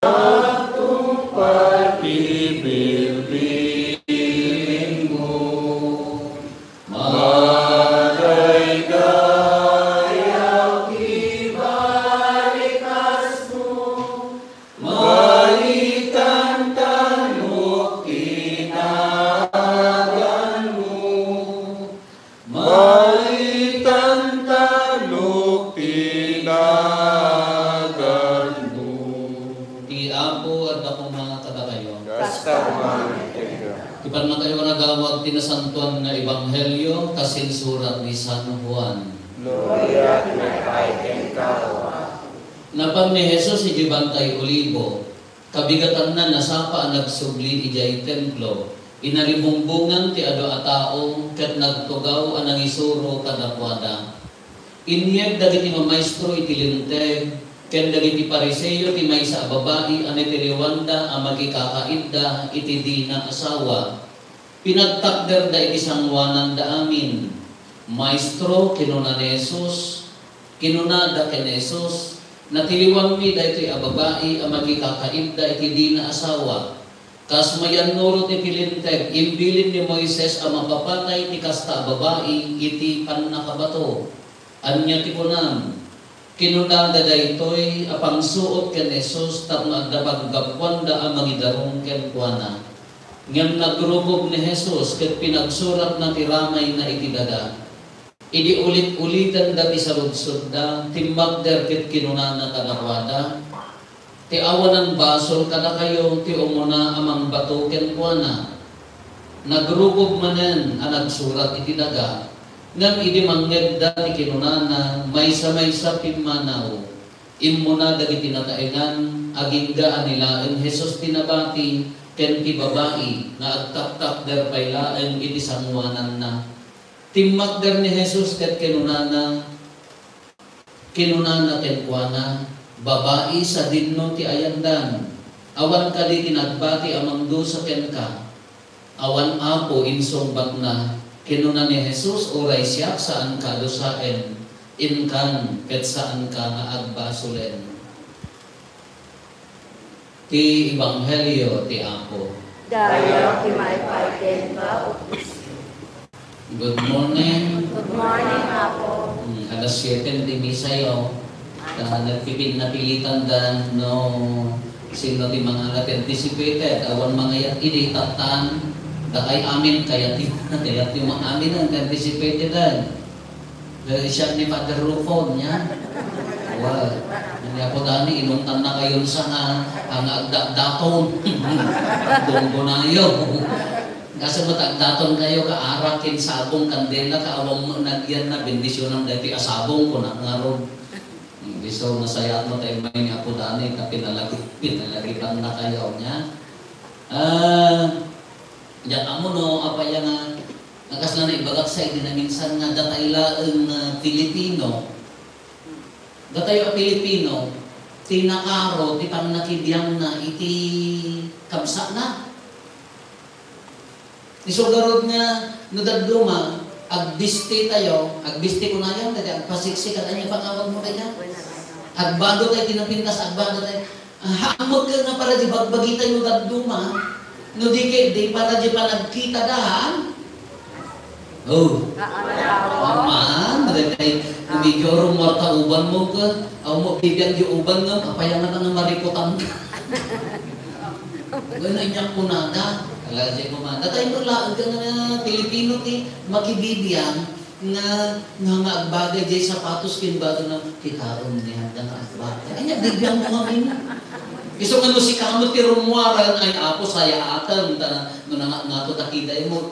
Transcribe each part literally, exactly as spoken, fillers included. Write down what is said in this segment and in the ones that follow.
Agtungpal ti bilbilinmo. Madaydayaw ti balikasmo. Maitantanok ti naganmo. Maitantanok ti naganmo. Ti Apo adda koma kadakayo. Kasta koma kenka. Ti pannakayo a nagawag ti nasantoan nga ebanghelio kas insurat ni San Juan. Gloria ti maipay kenka, O Apo. Napan ni Jesus idiay Bantay Olivo. Kabigatanna, nasapa a nagsubli idiay templo. Inaribumbongan ti adu a tao ket nagtugaw a nangisuro kadakuada. Inyeg dagiti mamaestro iti Linteg ken dagiti Fariseo ti maysa a babai a natiliwanda a makikakaidda iti dina asawa. Pinagtakderda iti sangoananda amin. "Maestro," kinuna ni Jesus, kinunada ken ni Jesus, "Natiliwanmi daytoy a babai a makikakaidda iti dina asawa. Kas mayannurot iti Linteg, imbilin ni Moises a mapapatay ti kasta a babai iti pannakabato. Ania ti kunam?" Kinunada daytoy a pangsuot ken ni Jesus tapno adda paggapuanda a mangidarum kenkuana. Ngem nagrukob ni Jesus ket pinagsuratna ti ramayna iti daga. Idi ulit-ulitenda ti saludsodda, timmakder ket kinunana kadakuada, "Ti awanan basol kadakayo ti umuna a mangbato kenkuana." Nagrukob manen a nagsurat iti daga, ngem idi mangngegda ti kinunana, maysa-maysa pimmanaw. Immuna dagiti nataengan, agingga a ni laeng Jesus ti nabati ken ti babai nga agtaktakder pay laeng iti sangoananna. Timmakder ni Jesus ket kinunana, kinunana kenkuana, "Babai, sadinno ti ayandan. Awan kadi ti nagbati a mangdusa kenka?" "Awan, Apo," insungbatna. Kinuna ni Jesus, "Uray siak, saanka a dusaen. Inkan, ket saanka nga agbasolen." Ti Ebanghelio ti Apo. Dayaw ti maipay kenka, O Kristo. Good morning. Good morning, Apo. Hmm, alas siete ti misa yo. Ta nagpipin-, napilitan da no sino ti mga anticipated. Awan mangayat idi, tattan. Dakay amin, kayat ti, kayat ti mga amin ang anticipated ay. Dahil siya ni Father Rufo, niya. Well, niya po dani, inungtan na kayo sa nga, ang agdakdaton. Bonggo na yo. Kasi matagdaton kayo, ka arak, ken sabong, kandela, ka awang mo, nagyan na, bendisyonan daytoy a sabong, kuna ngarud. Hindi so, nasayaat mo tayo may ni Apo Dani, ka pinalagi-, pinalagitan na kayo niya. Ah, diyan amo no, apaya nga, nga kasla na ibagak sa idi na minsan nga datay laeng nga Pilipino. Datayo a Pilipino, ti nakaro, ti pannakidiyangna iti kabsatna. Isu garud nga no dadduma, agbisti tayo, agbisti kunayon, dati agpasiksikan, ania pangawag mo kanya? Agbado tayo, tinapintas, agbado tayo. Ah, haamot ka nga para di bagbagi tayo dadduma, no di ke, di para di panagkita dahan. Oh. Aman, dati tayo, medyo rumorta uban mo ka, aw mo, bibiyang di uban nga, apayangan nga marikutan ka. Gana inya kunada. Ala, di ko man. Datay mo laeng ka nga Pilipino ti makibibiang nga, nga, nga agbagay di sapatos kin bato na kitaon ni handa nga agbagay. Anya, bibiang mo kami. Isu nga no si kamo ti rumuaran, ay, Apo, sayaatan, ta, no, nga, nga to takita mo.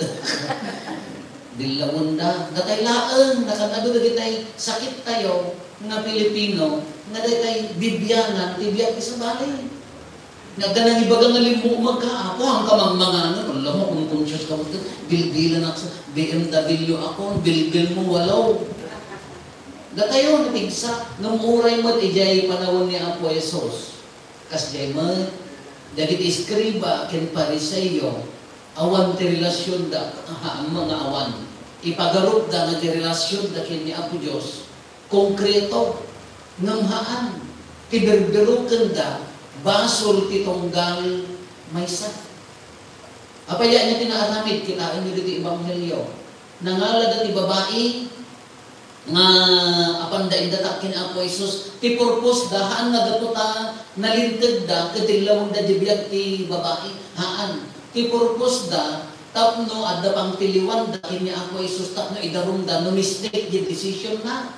Dillawenda. Datay laeng, nakadado dagitay sakit tayo, nga Pilipino, nga daytay bibiangan, ti biag ti sabali. Nagdanang ibaga nga limmo, magkaapo, ang kamangmanganan, alam mo, kung conscious ka mo, bilbilan ako sa B M W ako, bilbil mo, walo. Datayo, napigsa, nung uray mo, ijay panahon ni Apo Jesus. Kasdiay met, dagiti eskriba ken Fariseo, awan ti relasionda, haan nga awan. Ipagarupda nga ti relasionda ken ni Apo Dios, konkreto, ngem haan. Ti birbirokenda, Basol ti tunggal maysa. Apay aya ti naaramid? Kitaenyo ditoy ebanghelio. Nangalada ti babai nga apanda indatak ken Apo Jesus. Ti purpose da, haan nga gapu ta nalintegda ket tillawenda diay biag ti babai. Haan. Ti purpose da, tapno adda pangtiliwanda ken ni Apo Jesus tapno idarumda no mistake diay decision na.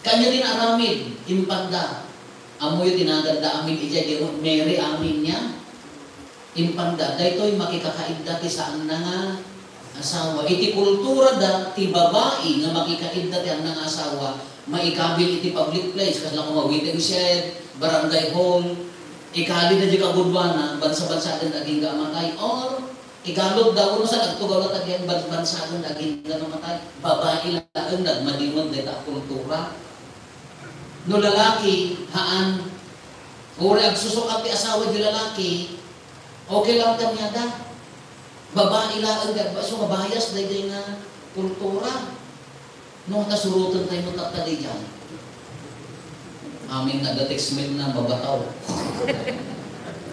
Kanya din aramid, impanda. Ammoyo ti naganda amin idiay, di Mary amin niya. Impanda, daytoy makikakaidda ti saanna nga asawa. Iti kultura da, ti babai nga makikaidda ti anna nga asawa, maikabil iti public place, kasla koma waiting shed, barangay hall, ikali da di kaguduana, bansa-bansaden agingga a matay, or igalod da, uno sa nagtugaw na tagian, ban-, bansaden agingga a matay, babai laeng nagmadimod dayta a kultura. No lalaki, haan, uray agsusukat ti asawa di lalaki, okay lang kaniada. Babai laeng, isu nga bias daydiay nga kultura. No, ta suroten tayo mo tatta daydiay. Amin nga adda text mate na mabataw.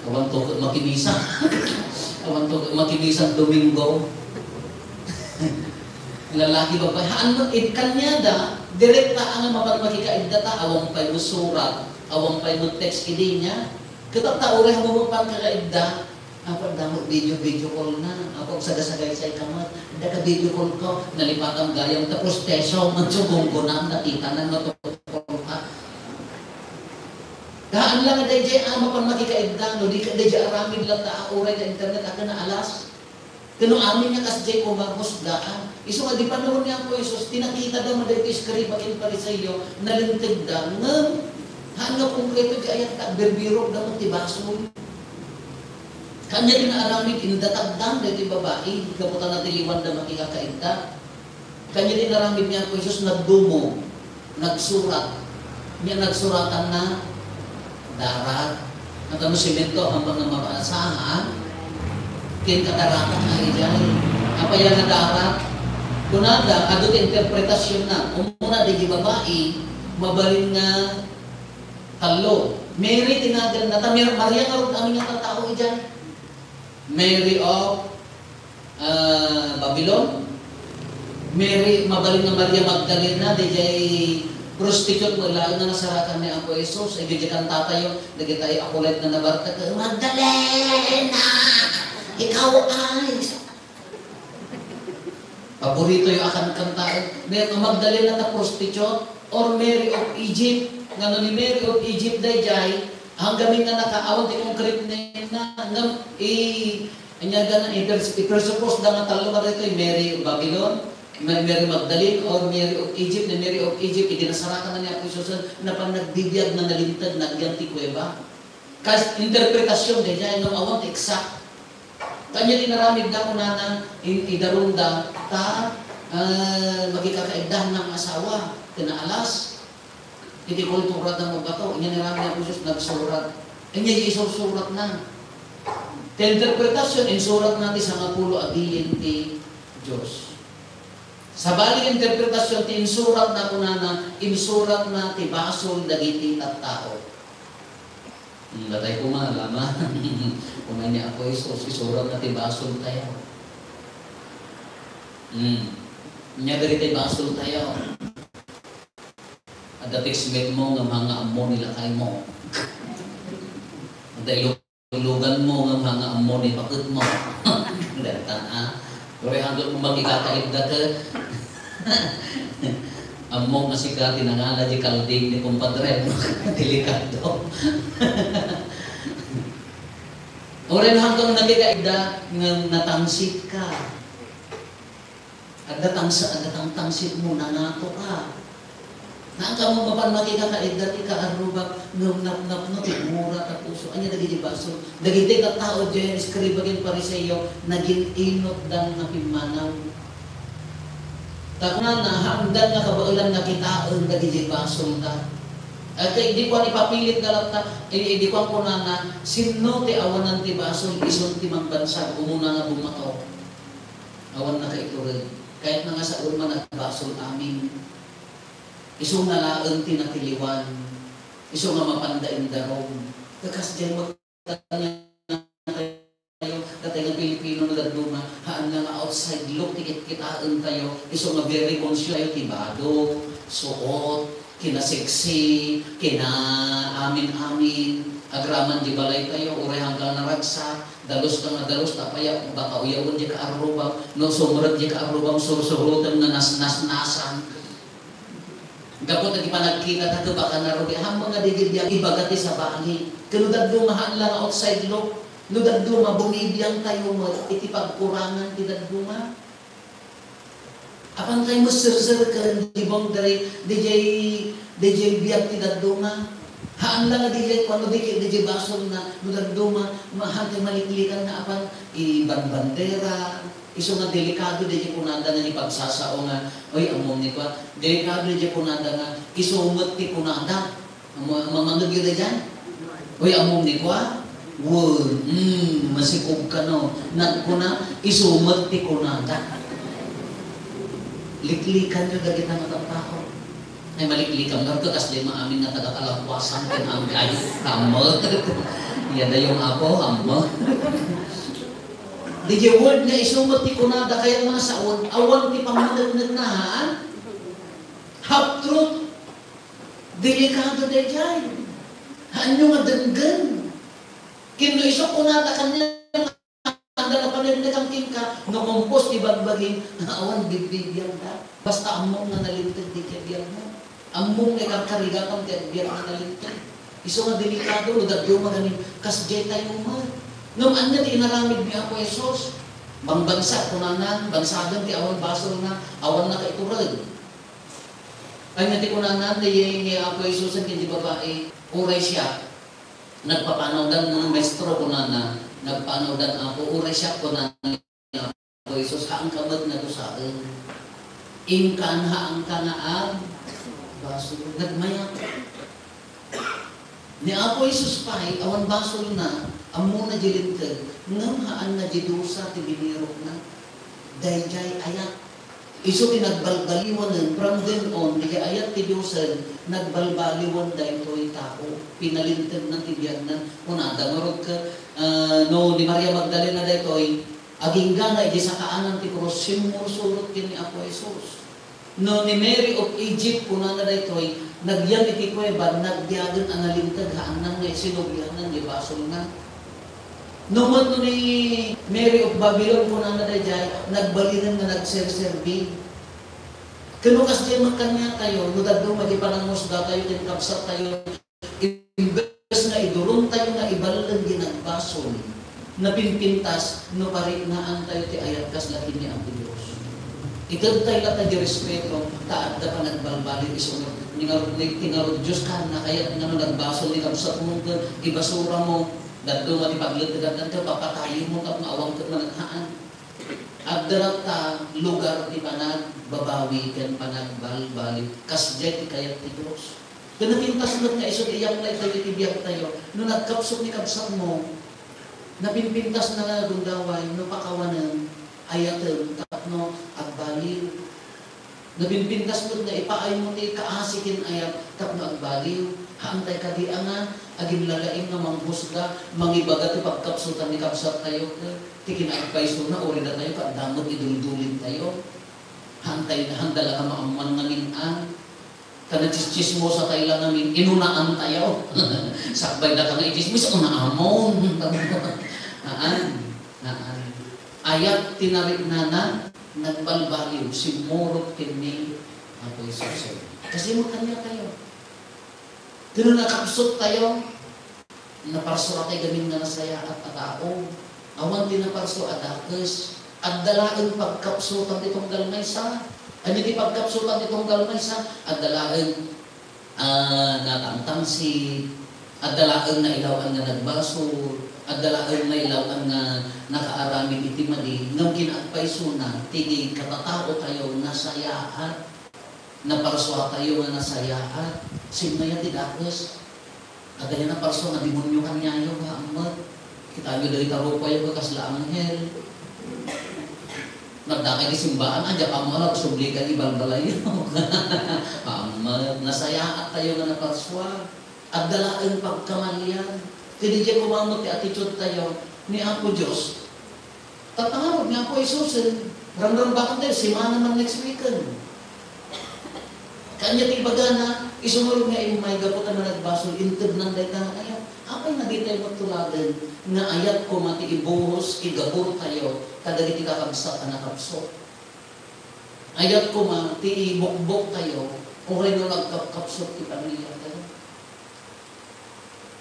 Awan to makimisa. Awan to makimisa Domingo. Lalaki, babai. Haan mo, it, kaniada, direkta nga mapan makikaidda ta, awan pay mo surat, awan pay mo text idi niya. Ket ta uray mo mapan kakaidda, apo, damo video, video call na. Apo, sagasagaysay ka met. Adda ka video call ko, nalipatan gayam ta prosteso, manso gunggunam, nakita na no tukol ka. Haan lang nga daydiay a mapan makikaidda, no di ka daydiay aramid lang ta, a, uray nga internet, a, ken alas. Ken no amin nga kasdiay koma, husgaan. Isu nga di panawen ni Apo Jesus, ti nakita da daytoy eskriba ken Fariseo, nalintegda, ngem haan nga konkreto ti ayat ta, birbirok da met ti basol. Kanya ti naaramid, indatagdan daytoy babai, gapu ta natiliwanda makikakaidda. Kanya ti naaramid ni Apo Jesus, nagdumog, nagsurat. Nia nagsuratanna, darat. Ket no simento, ammom nga mabasa, haan? Ken kadaratan nga idiay. Apay a darat? Kunada, adu ti interpretasyon na. Umuna, di babai, mabalin nga tallo. Mary ti naganna, ta Mar-, Maria ngarud amin nga tattao idiay. Mary of, ah, Babylon. Mary, mabalin nga Maria Magdalena, daydiay prostitute, wala nga nasarakan ni Apo Jesus. Idiay kantatayo, dagitay a kulit nga nabartek, "Magdalena, ikaw ay." Paborito yo a kan-, kantaen. Mary Magdalena ta prostitute, or Mary of Egypt. Ngano ni Mary of Egypt daydiay, hanggamin nga nakaawan ti concrete name na, ngem i-, ania gana, i-pres-, i-presuppose da nga tallo kadaytoy, Mary of Babylon, Ma-, Mary Magdalene, or Mary of Egypt. Ni Mary of Egypt, idi nasarakan na ni Apo Jesus, napan nagbibiag na nalinteg, nagyan ti kuweba. Kas interpretasyon daydiay, ngem awan ti exact. Kanya ti naramid da kunana, in-, idarum da, ta, ah, makikakaidda nga asawa, ken alas. Iti kultura da nga bato, inya ni aramid ni Apo Jesus nagsurat. Inya di isursurat na. Ti interpretasyon, insurat na ti sangapulo a bilin ti Dios. Sabali interpretasyon ti insurat na kunana, insurat na ti basol dagiti tattao. Hmm, batay koma, lama. Umay ni Apo Jesus, isurat na ti basol tayo. Hmm. Nya dagiti basol tayo. Adda text mate mo nga mga ammo ni lakay mo. Adda ilo- Tulugan mo nga mga ammo ni paket mo. Dagtan, a. Pero hanggang mo makikakaidda ka. Ammo nga sika ti nangala di kalding ni kumpadre mo. Delikado. Uray hanggang nakikaidda nga natangsit ka. Adda tangsa-, adda tangtangsit mo, nangato ka. Naan kamo mapan makikakaidda ti kaarrubak, ngem napnapno ti umura ta puso. Ania dagiti basol? Dagiti tattao, diay eskriba ken Fariseo, nagin-inutdan nga pimmanaw. Ta kunana, haandan nga kabaelan nga kitaen dagiti basolda. Ket idi kuan, ipapilit da latta, i-, idi kuan kunana, sinno ti awanan ti basol, isun ti mangbansag, umuna nga bumato. Awan nakaitured. Kayatna nga saon man agbasol amin. Isu nga laeng ti natiliwan. Isu nga mapanda indarum. Kasdiay met kaniatayo, datay nga Pilipino no dadduma, haan nga outside look ti kitkitaentayo, isu nga very conscious tayo ti bado, suot, kinaseksi, kinaamin-amin, agraman di balaytayo, uray hanggang naragsak, dalus ka nga dalus, tapay, baka uyawen di kaarrubam, no sumrek di kaarrubam, sursuroten nga nasnasnasan. Gapu dagiti panagkita, ta baka narugi, ammom nga di bibiag, ibaga ti sabali. Ken no dadduma, haan la nga outside look. No dadduma, bumibiangtayo met iti pagkurangan ti dadduma. Apantay met serserken di boundary, diay, diay biag ti dadduma. Haan la nga diay kuan no di ket diay basolna, no dadduma, ma-, hantay maliklikan nga apan ibanbandera. Isu nga delikado diay kunada nga ipagsasao nga, "Oy, ammom ni kua." Delikado diay kunada nga isu met ti kunada. Ammom, mamangegyo daydiay? "Oy, ammom ni kua." Wen, mm, masikog kano. Nagkuna, isu met ti kunada. Liklikanyo dagita nga tattao. Ay, maliklikam, ngarud ka kasdi maamin nga taga-Kalabuasan ken Angay. Ammo. Iya dayo nga apo, ammo. Diay word nga isu met ti kunada, kayat nga saon, awan ti pammaneknekna, haan? Half truth. Delikado daydiay. Haanyo nga denggen. Ken no isu kunada kaniak, anda napaneknekan kenka, no kumpos ti bagbagim, awan bibbibiangda. Basta ammom nga nalinteg diay biagmo. Ammom nga ikarkarigatam ti agbiag nga nalinteg. Isu nga delikado, no dadduma ganin, kasdiay tayo met. Ngem ania ti inaramid ni Apo Jesus? Bangbansa, kunana, bansagen ti awan basolna, awan nakaitureg. Ania ti kunana, ni, ni Apo Jesus ken ti babai, uray siak, nagpapanawdan nga maestro, kunana, nagpanawdan Apo, uray siak, kunana, Apo Jesus, haanka met nga dusaen. Inkan haanka nga agbasol. Nagmayat. Ni Apo Jesus pay, awan basolna, ammona diay linteg, ngem haanna diay dusa ti binirokna. Daydiay ayat. Isu ti nagbalbaliwanen, from then on, diay ayat ti Diosen, nagbalbaliwan daytoy tao. Pinalintegna ti biagna. Kunada ngarud ket, ah, no ni Maria Magdalena daytoy, Agingga nga idi sakaanan ti krus, simmursurot ken ni Apo Jesus. No ni Mary of Egypt, kunana daytoy, nagyan iti kuweba, nagbiagen a nalinteg, haanna nga isinublianan diay basolna. No met no ni Mary of Babylon, kunana daydiay, nagbalinen nga nagserserbi. Ken no kasdiay met kaniatayo, no dadduma diay panangngusgatayo ken kabsattayo, imbes nga idurontayo nga iballeng diay nagbasol, napinpintas no pariknaantayo ti ayat kasla ken ni Apo Dios. Itedtayo latta diay respeto, ta adda panagbalbaliw isu nga, ni ngarud, ni, ti ngarud Dios, kaan nga kayat nga no nagbasol ni kabsatmo ket ibasuramo, dadduma ti pagletteganna ket papatayonmo tapno awan ket managhaan. Adda latta lugar ti panagbabawi ken panagbalbaliw. Kasdiay ti kayat ti Dios. Ket napintas met nga isu ti i-apply tayo iti biagtayo. No nagkapsut ni kabsatmo, napinpintas nga gundaway, no pakawanem, ayatem, tapno agbaliw. Napinpintas met nga ipaaymo ti kaasi ken ayat tapno agbaliw. Haantay kadi a nga aginlalaing nga manghusga, mangibaga ti pagkapsutan ni kabsattayo ket ti kinaagpaysona, uray datayo ket adda met iduldulidtayo. Haantay, haanda la ka maammuan ngamin a. Ta nagtsismosatay la ngamin, inunaantayo. Sakbay daka nga itsismis, unaamon. Haan, haan. Ayat ti nariknana, nagbalbaliw, simmurot ken ni Apo Jesus. Kasi mo kaniatayo. Ken no nakapsuttayo, naparsuatay gamin nga nasayaat a tao. Awan ti naparsua a dakes. Adda laeng pagkapsutan ti tunggal maysa. Ania ti pagkapsutan ti tunggal maysa? Adda laeng, ah, natangtangsit. Adda laeng nailaw-an nga nagbasol. Adda laeng nailaw-an nga nakaaramid iti madi. Ngem kinaagpaysona, ti katataotayo, nasayaat. Naparsuatayo nga nasayaat. Simna ti dakes. Adda nga naparsua nga demonio kaniayo, haan met. Kitaenyo dagita rupayo nga kasla anghel. Nagdakay ti simbaan, adda kamo agsubli ken ibalbalayo. Haan met, nasayaattayo nga naparsua. Adda laeng pagkamalian. Ket idiay koma met ti attitude tayo ni Apo Dios. Tatangarod ni Apo Jesus, eh, ramrambakan tayo, semana man next week, eh. Kanya ti ibagana, isu ngarud nga immay gapu ta managbasol, intednan dayta nga ayat. Apay nga di tayo matuladen nga ayat koma ti ibuhos, igabur tayo, kadagiti kakabsat a nakapsut. Ayat koma ti ibukbok tayo, uray no nagkapkapsut ti pamilya tayo.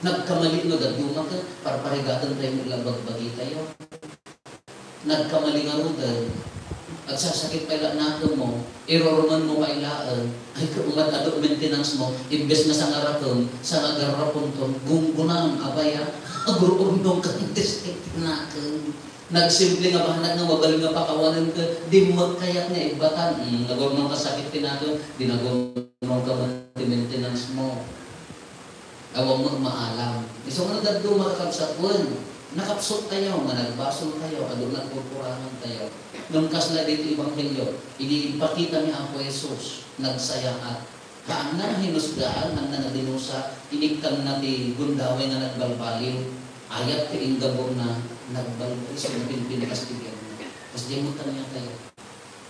Nagkamali no dadduma ket parparigaten tayo met la bagbagi tayo. Nagkamali ngaruden, agsasakit pay la nakemmo, irurumenmo pay laeng, ay, ket umat adu maintenance mo, imbes nga sangarakem, sangagarraponton, gunggunam, abaya, agururnong ka, imbes ti nakem. Nagsimple nga banag nga mabalin nga pakawanen ket dimmek kayat nga ibbatan. Hmm, nagurnong ka sakit ti nakem, di nagurnong ka met ti maintenance mo. Awan met maalam. Isu nga no dadduma, kakabsat, wen, nakapsut tayo, managbasol tayo, adu nagpurpuranan tayo. Ngem kasla ditoy ebanghelio, idi impakita ni Apo Jesus, nagsayaat. Haanna nga hinusgaan, haanna nga dinusa, inikkanna ti gundaway nga nagbalbaliw. Ayat ti inggaburna, nagbalbaliw, isu nga pinpintas ti biagna. Kasdiay met kaniatayo.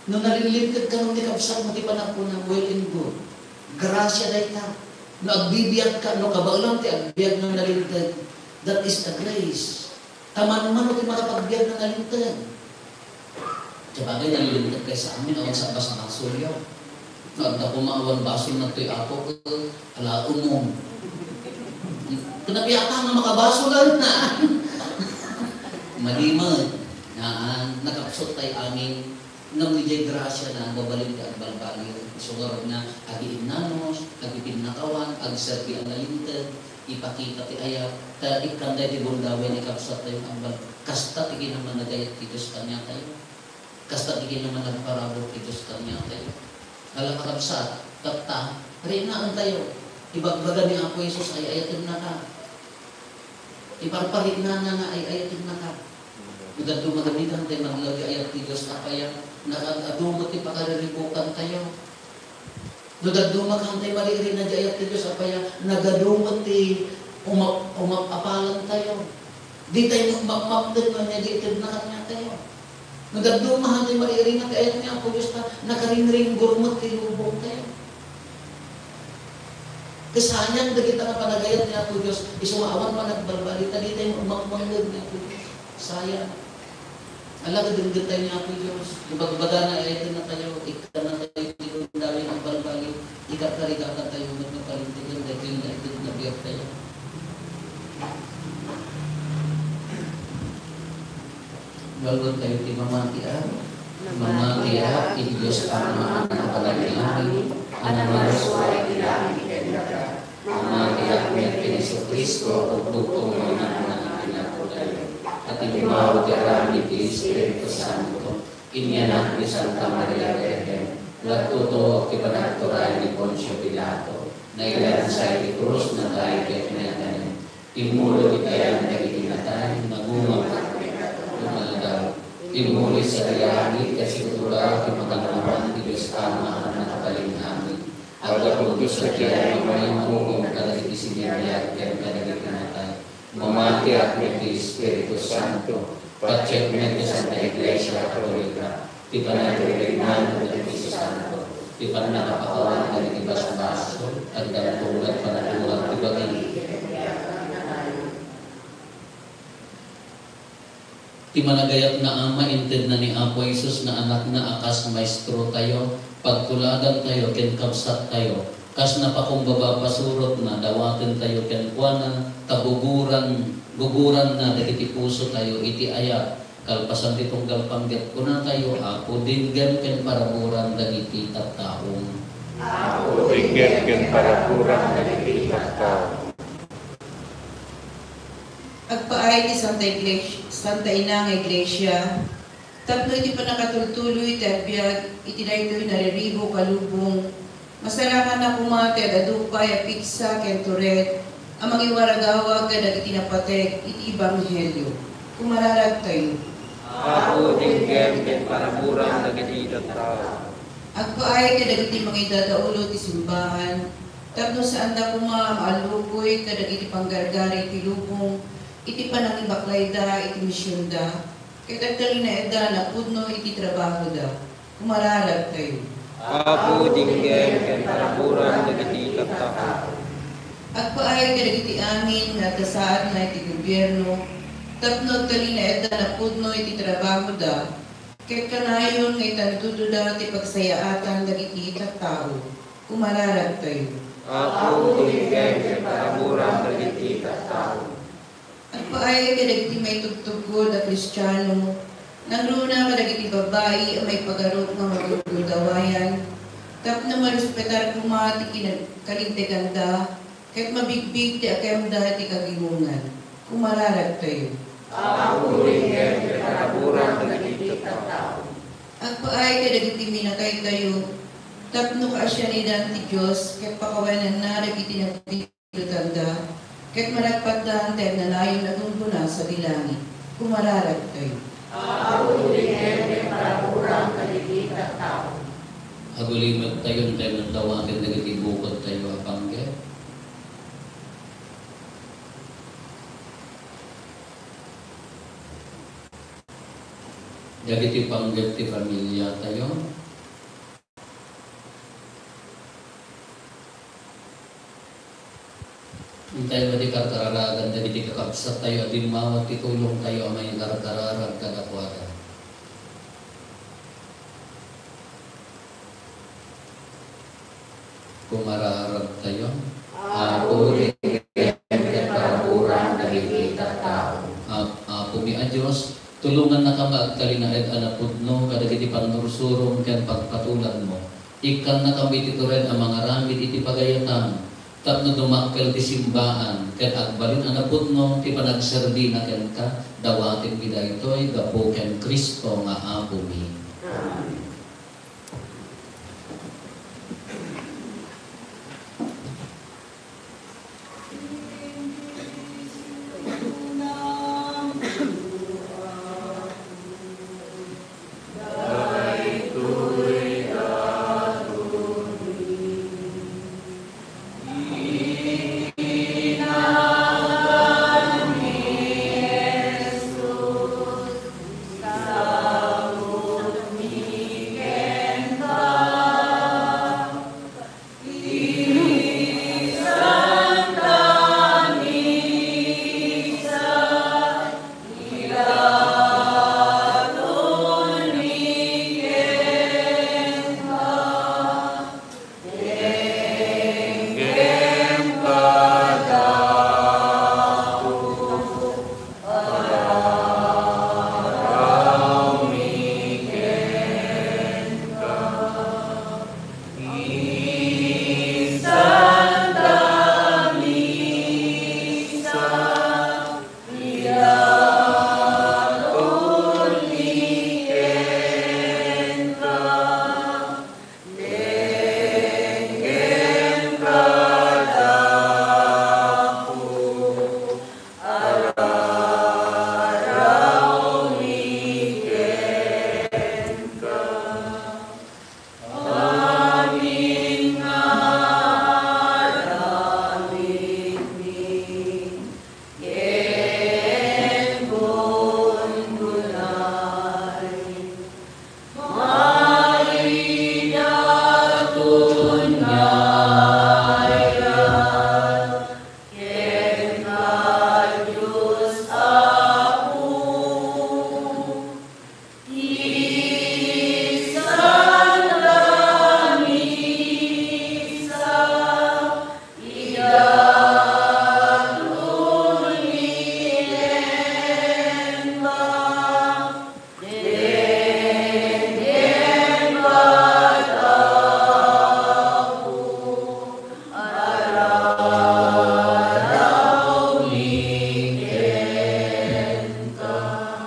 No nalintedka no ti kabsatmo ti panagkuna, well and good. Grasia dayta. No agbibiagka, no kabaelam ti agbiag nga nalinteg, that is a grace. Ta mano-mano ti makapagbiag nga nalinteg. Sabagay, nalinteg kay sa amin, awan sa basbasolyo. No adda koma awan basol, nagtoy Apo, eh, ala, umom. Kinapiata nga makabasolan na. Madi met. Naan, nakapsut tay amin. Ngem idiay grasiana, mabalin ti agbalbaliw. Isu ngarud nga agiinnanos, agipinnakawan, agserbi a nalinteg, ipakita ti ayat, ta ikkan daydi gundaway ni kabsat tayo nga agbal-, kasta ti kinamanagayat ti Dios kaniatayo. Kasta ti kinamanagparabur ti Dios kaniatayo. Ala, kakabsat, tatta, rinaentayo. Ibagbaga ni Apo Jesus, ay-ayatennaka. Iparparitnana nga ay-ayatennaka. No dadduma, magamit hantay maglagyo ayat ti Dios, apay a, nagad-adu met ti pakariribukentayo. No dadduma, hantay mari-irina di ayat ti Dios, apay a, nagadu met ti uma-, umap-apalantayo. Di tayo mapmapneg no ania di itedna kaniatayo. No dadduma, hantay mari-irina ti ayat ni Apo Dios, ta nakaringringgur met ti lubongtayo. Kasayang dagita nga panagayat ni Apo Dios, isu nga awan panagbalbaliw, ta di tayo mangmangngeg ni Apo Dios. Sayang. Ala, kadengget tayo ni Apo Dios. Ibagbagana, ayatennatayo, ikkannatayo ti gundaway nga agbalbaliw, ikarkarigatan tayo met nga palintegen daytoy nga itedna biag tayo. Ngalun tayo ti mamati a. Mamati a, iti Dios Ama a nakapalaging amin, a namarsua iti langit ken daga. Mamati a met ken Jesu-Cristo, ubbogko nga mananna iti napotayo. A ti limaw ti aramid ti Espiritu Santo, inyanak ni Santa Maria Birhen, nagtutuok ti panagturay ni Poncio Pilato, nailansa iti krus, natay ket naitanem. Immulod iti ayan dagiti natay, nagumagna nga aldaw. Immuli sadiay langit ket situraw ti makannawan ti Dios Ama a nakabalin amin. Aggapu sadiay nga maipaubos kadagiti sinabiak ken kadagiti natay. Mamati a met ti Espiritu Santo, patiek met ti Santa Iglesia Katolika, ti panagririknaan dagiti santo, ti pannakapakawan dagiti basbasol, agdanto met panaduan ti bagi. Ti managayat nga Ama, intedna ni Apo Jesus nga Anakna a kas Maestrotayo, pagtuladantayo, ken kabsattayo. Kas napakumbaba pasurotna, dawatentayo kenkuana, ta guguran-, guguranna dagiti pusotayo iti ayat. Kalpasan ti tunggal panggep, kunatayo, Apo, denggem ken paraburam dagiti tattaom. Apo, denggem ken paraburam dagiti tattaom. Agpaay ti Santa Iglesia, Santa Ina nga Iglesia, tapno iti pannakatultuloy ti agbiag iti daytoy nariribo a lubong, masarakanna koma ti ad-adu pay a piksa ken tured a mangiwaragawag kadagiti napateg iti ebanghelio. Kumararagtayo. Apo, denggem ken paraburam dagiti tattao. Agpaay kadagiti mangidadaulo ti simbahan, Tapno saanda koma a maallukoy kadagiti panggargari ti lubong iti panangibaklayda iti misionda, ket agtalinaedda a napudno iti trabahoda. Kumararagtayo. Apo, denggen ken paraburam dagiti tattao. Agpaay kadagiti amin nga adda saadna iti gobierno, tapno agtalinaedda a napudno iti trabahoda, ket kanayon nga itandudoda ti pagsayaatan dagiti tattao. Kumararagtayo. Apo, denggen ken paraburam dagiti tattao. Agpaay kadagiti maitugtuggod a Kristiano, nangruna kadagiti babbai a maipagarup nga maguldawyan, tapno marespetar koma ti kina-, kalinteganda, ket mabigbig ti akemda iti kagimongan. Kumararagtayo. Apo, denggen ken paraburam dagiti tattao. Agpaay kadagiti minataytayo, tapno kaasianidan ti Dios ket pakawanenna dagiti nagdi-, lutanda, ket managpatdan ti agnanayon a gunggona sadi langit. Kumararagtayo. Apo, denggen ken paraburam dagiti tattao. Agulimektayo, intay met dawaten dagiti bukodtayo a panggep. Dagiti panggep ti familiatayo. Intay met ti karkararagan dagiti kakabsattayo a dimmawa ti tulongtayo a maikarkararag kadakuada. Kumararagtayo. Apo, denggen ken paraburam dagiti tattao. Ap-, Apomi a Dios, tulongannakami nga agtalinaed a napudno kadagiti pannursurom ken pagpatulanmo. Ikkannakami iti tured a mangaramid iti pagayatam, tapno dumakkel ti simbaan ket agbalin a napudno ti panagserbina kenka. Dawatenmi daytoy gapu ken Cristo nga Apomi. Amen.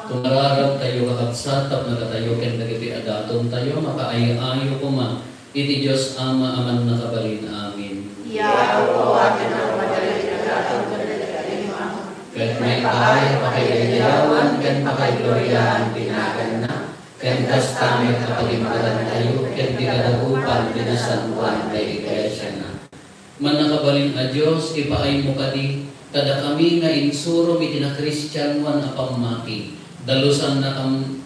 Kumararagtayo, kakabsat, tapno datayo ken dagiti adatontayo makaay-ayo koma iti Dios Ama a Mannakabalin. Amin. Ket maipaay a pakaidayawan ken pakaigloriaan ti naganna, ken kasta met a pagimbagantayo ken ti kadagupan ti nasantoan nga iglesiana. Mannakabalin a Dios, ipaaymo kadi, ta dakami nga insurom iti nakristianoan a pammati, dalusanna kam-,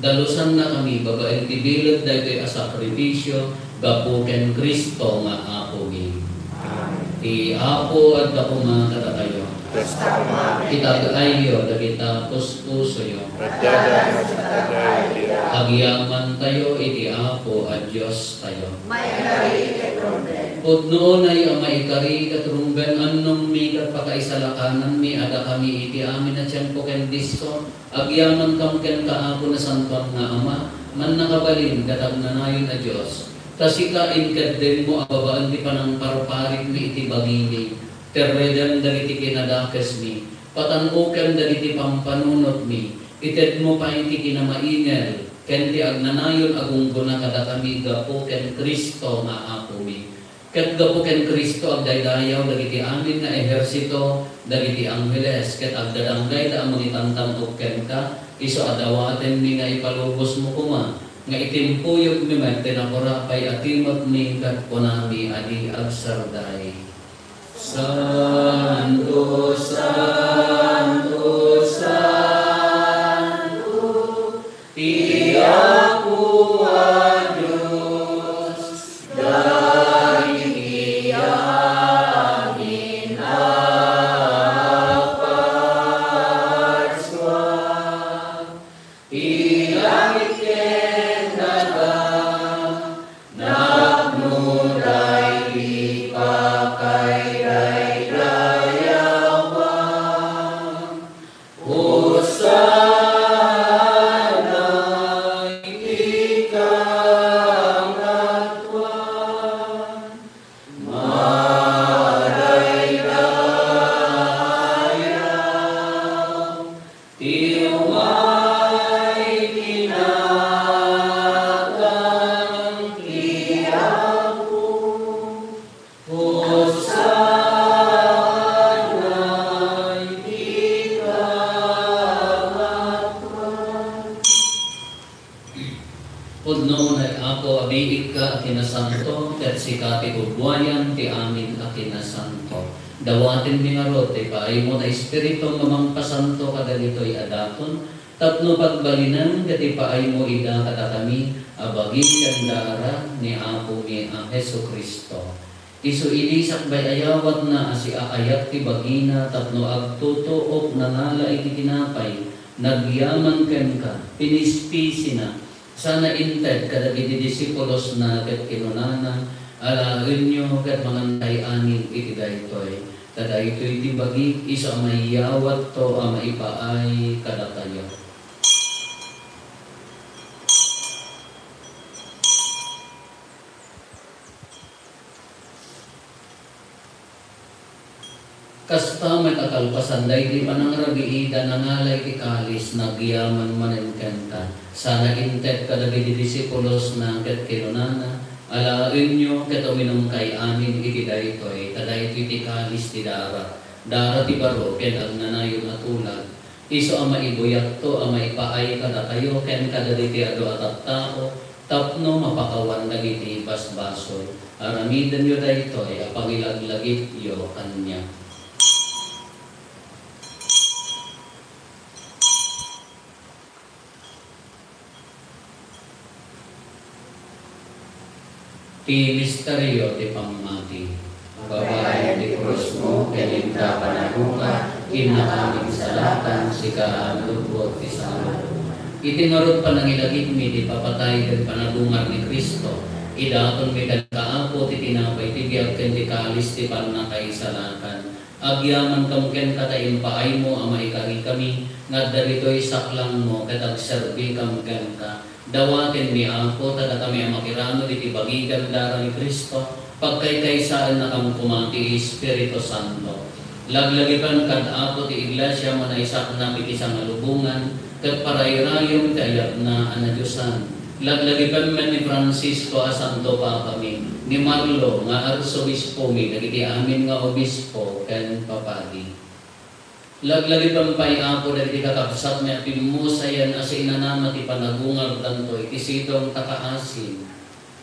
dalusanna kami babaen ti bilet daytoy a sakrifisio gapu ken Cristo nga Apomi. Ti Apo adda koma kadakayo. Kasta koma. Itag-ayyo dagita puspusoyo. Adda no itag-ay ti Apo. Agyamantayo iti Apo a Diostayo. Maikari ket rumbeng. Pudno unay a maikari ket rumbeng, annongmi ket pakaisalakananmi a dakami iti amin a tiempo ken disso, agyamankam kenka, Apo, nasantoan nga Ama, mannakabalin ket agnanayon a Dios. Ta sika, inkeddengmo a babaen ti panangparparikmi iti bagimi, terredem dagiti kinadakesmi, patan-okem dagiti pampanunotmi, itedmo pay ti kinamaingel ken ti agnanayon a gunggona kadakami gapu ken Cristo nga Apomi. Ket gapu ken Cristo, agdaydayaw dagiti amin nga ehersito dagiti angheles, ket agdadanggayda a mangitantan-ok kenka, isu a dawatenmi nga ipalubosmo koma, nga itimpuyogmi met ti nakurapay a timekmi ket kunami a di agsarday. Santo, santo, santo, ti Apo a Dios, dagiti amin a parsua. Ti langit ken daga, napnoda iti pakaidaydayawan. Hosanna iti kangatoan. Madaydayaw ti umay iti nagan ti Apo. Hosanna iti kangatoan. Pudno unay, Apo, a biigka a kinasanto, ket sika ti bubuayan ti amin a kinasanto. Dawatenmi ngarud ti paaymo nga Espiritu nga mangpasanto kadagitoy a daton, tapno pagbalinen ket ipaaymo ida kadakami a bagi ken dara ni Apomi a Jesu-Cristo. Isu idi sakbay a yawatna a siaayat ti bagina tapno agtutuok nangala iti tinapay, nagyaman kenka, pinispisina, sana inted kadagiti disipulosna ket kinunana, "Alaenyo ket mangankay amin iti daytoy, ta daytoy ti bagik, isu a mayawatto a maipaay kadakayo." Kasta met a kalpasan daydi panangrabiida, nangala iti kalis, nagyaman manen kenka, sana inted kadagiti disipulosna ket kinunana, "Alaenyo ket uminumkay amin iti daytoy, ta daytoy ti kalis ti dara, dara ti baro ken agnanayon a tulag." Isu a maibuyatto a maipaay kadakayo ken kadagiti adu a tattao tapno mapakawan dagiti basbasol. Aramidenyo daytoy a pangilaglagipyo kaniak. Ti misterio ti pammati. Babaen ti krusmo ken inta panagungar, innakami ti salatan, sika a lubot ti salatan. Iti ngarud panangilagipmi ti papatay ken panagungar ni Cristo, idatonmi kenka, Apo, ti tinapay ti biag ken ti kalis ti pannakaisalatan. Agyamankami kenka ta impaaymo a maikarikami nga adda ditoy saklangmo ket agserbikami kenka. Dawatenmi, Apo, ta dakami a makiramid iti bagi ken dara ni Cristo, pagkaykaysaennakami koma ti Espiritu Santo. Laglagipen kad, Apo, ti Iglesia a manaysaknap iti sangalubongan, ket parayrayem ti ayatna a nadiosan. Laglagipen met ni Francisco a Santo Papami, ni Marlo nga Arsobispomi, dagiti amin nga obispo ken papadi. Laglagipen pay, Apo, dagiti kakabsatmi a pimmusayan a siinanama ti panagungardanto iti sidong ta kaasim.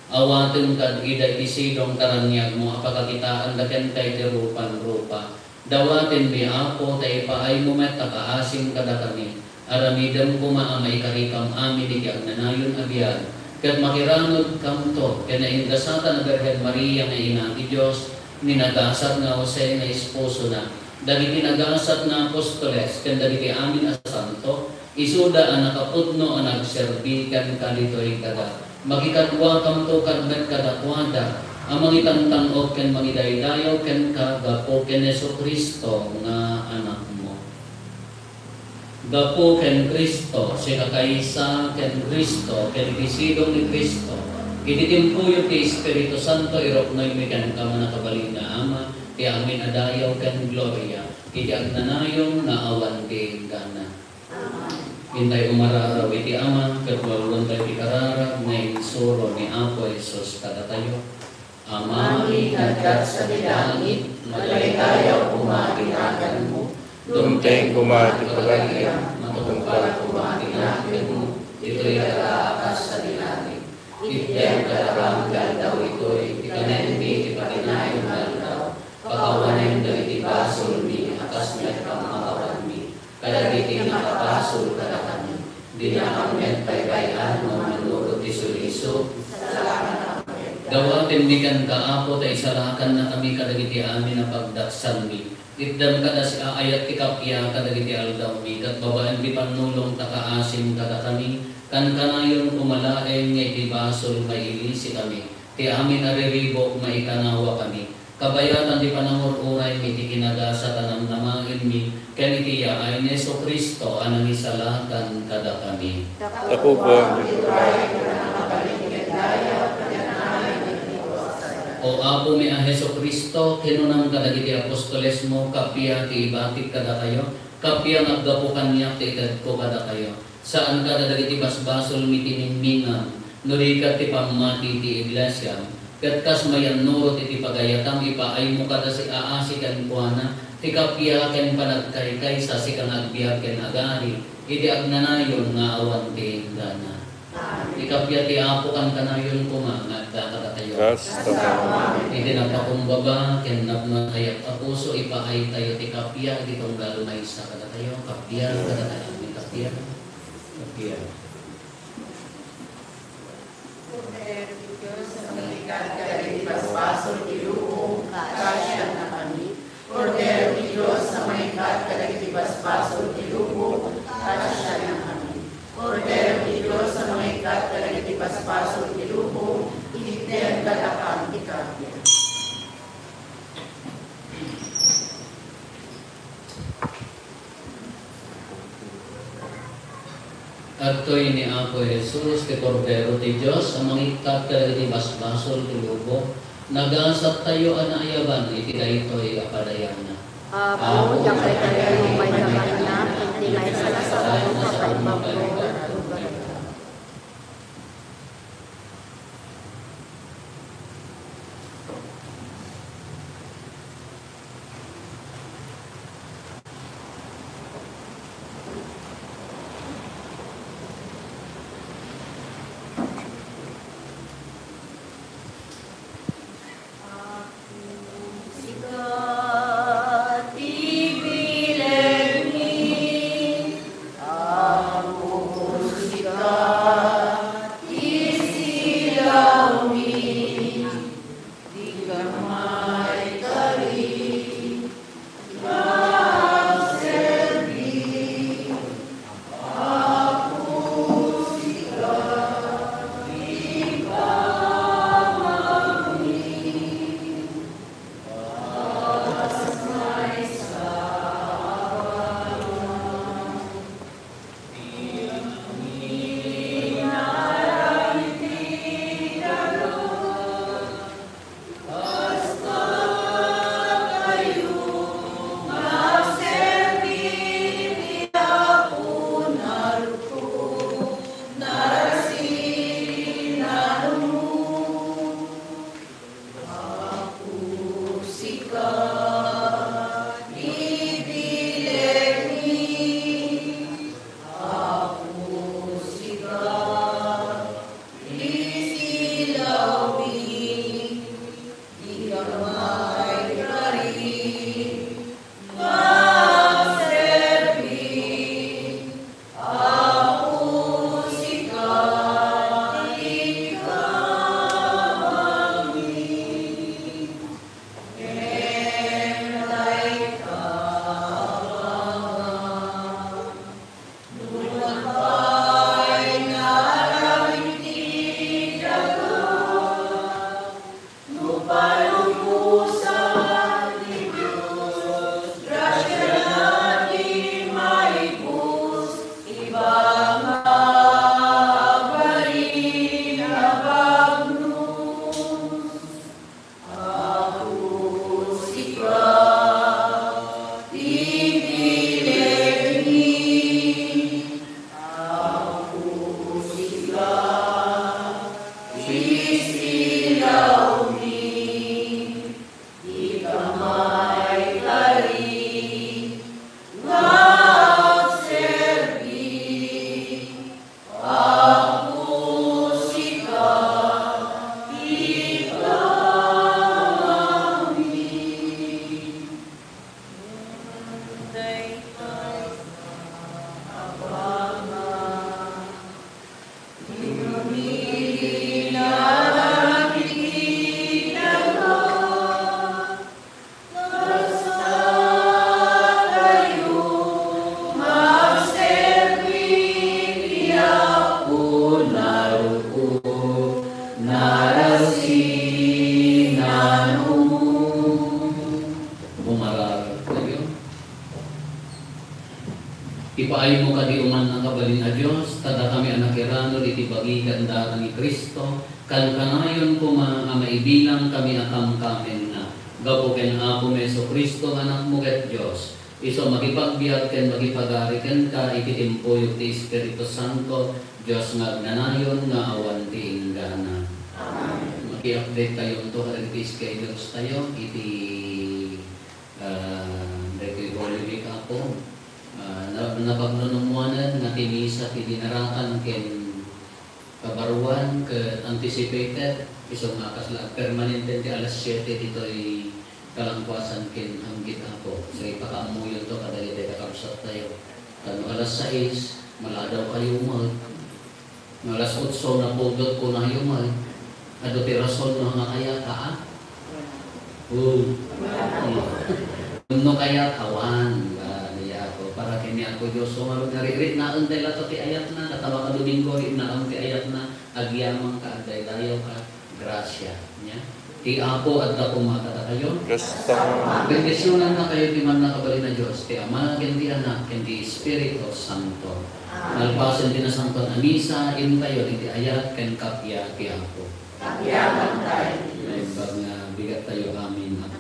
Awaten kad ida iti sidong karaniagmo a pakakitaenda kenka iti rupan-rupa. Dawatenmi, Apo, ta ipaaymo met a kaasim kadakami. Aramidem koma a maikarikam amin iti agnanayon a biag, ket makiranudkamto ken naingasatan a Birhen Maria nga Ina ti Dios, ni nagasat nga Jose nga esposona, dagiti nagasat nga apostoles, ken dagiti amin a santo, isuda a nakapudno a nagserbi kenka ditoy daga. Makikaduakamto kad met kadakuada a mangitangtang-og ken mangidaydayaw kenka gapu ken Jesu-Cristo nga Anakmo. Gapu ken Cristo, sikakaysa ken Cristo, ken iti sidong ni Cristo, iti tiempoyo ti Espiritu Santo, iruknoymi kenka, mannakabalin nga Ama, ti amin a dayaw ken gloria, iti agnanayon nga awan ti inggana. Intay umararaw iti Ama, ket walwentayo ti kararag nga insuro ni Apo Jesus kadatayo. Amami nga adda sadi langit, madaydayaw koma ti naganmo. Dumteng koma ti pagariam, matungpal koma ti nakemmo, ditoy daga a kas sadi langit. Itdem kadakam ti aldaw itoy, ti kanenmi ti patinayon nga aldaw. Pakawanem dagiti basolmi a kas met pamakawanmi kadagiti nakabasol kadakami. Dinakam met baybay-an no mannurot ti sulisok. Dawatenmi kenka, Apo, ta isalakannakami kadagiti amin a pagdaksanmi. Itdem kad a siaayat ti kappia kadagiti aldawmi, ket babaen ti pannulong ta kaasim kadakami, kankanayon koma laeng nga iti basol mailisikami. Ti amin a riribuk, maikanawakami. Kabayatan ti panangur-uraymi, ti kinagasat a namnamaenmi, ken iti yaay ni Jesu-Cristo a nangisalakan kadakami. Tapno ti turayen ti pannakabalin ken dayawem ken naayam iti puso. O Apomi a Jesu-Cristo, kinunam kadagiti apostolesmo, kappia ti ibatik kadakayo, kappia nga aggapu kaniak ti itedko kadakayo. Saan kada dagiti basbasolmi ti ningningan, no di ket ti pammati ti Iglesia, ket kas mayannurot iti pagayatam, ipaaymo kada siaasi kenkuana ti kappia ken panagkaykaysa, sika nga agbiag ken agari iti agnanayon nga awan ti inggana. Ti kappia ti Apo kankanayon koma nga adda kadatayo. Kasta. Iti napakumbaba ken napno a kayat a puso, ipaaytayo ti kappia iti tunggal maysa kadatayo. Kappia kadatayo, ti kappia. Kappia. Kordero ti Dios a mangikkat kadagiti basbasol ti lubong, kaasiannakami. Kordero ti Dios a mangikkat kadagiti basbasol ti lubong, kaasiannakami. Kordero ti Dios a mangikkat kadagiti basbasol ti lubong, itdem kadakam ti kappia. Adtoy ni Apo Jesus, ti Kordero ti Dios a mangikkat kadagiti basbasol ti lubong. Nagasattayo a naayaban iti daytoy a padayanna. Apo, diak kayat nga maysa a kappia, ket ti maysa a kappia, ket ti maysa a kappia. Apo, sika ti bilegmi. Apo, Kayatmo kadi, O mannakabalin a Dios, ta dakami a nakiranod iti bagi ken dara ni Cristo, kankanayon koma a maibilangkami a kamkamenna, gapu ken Apomi Jesu-Cristo nga Anakmo ket Dios, isu a makipagbiag ken makipagari kenka iti timpuyog ti Espiritu Santo, Dios nga agnanayon nga awan ti inggana. Amen. Maki-update tayonto kadagiti schedules tayo iti, ah, daytoy Holy Week, Apo. Ah, na-, napagnunumoanan nga ti misa ti dinarakan ken kabaruan ket anticipated, isu nga kasla permanente ti alas siete ditoy kalangkuasan ken Anggid, Apo. So, ipakaammoyonto kadagiti kakabsattayo. Ket no alas sais, maladaw kayo met. No alas otso, napudot ko nayo met. Adu ti rason no nga kayat, haa? Oo. No kayat, awan, nga, ni Apo. Para ken ni Apo Dios, so, nga, nga ri-, ri-, naen tayo lato ti ayatna, katama ka Domingo, ri-, naen ti ayatna, agyamang ka, agdaydayaw ka, gracia niya. Ti Apo, adda koma kadakayo. Kasta. Bendisyonannakayo ti mannakabalin a Dios, ti Ama, ken ti Anak, ken ti Espiritu Santo. Nalpasen ti nasantoan a misa, intayo iti ayat ken kappia ti Apo. Kappia, Apo. Naimbag nga bigat tayo, amin, Apo.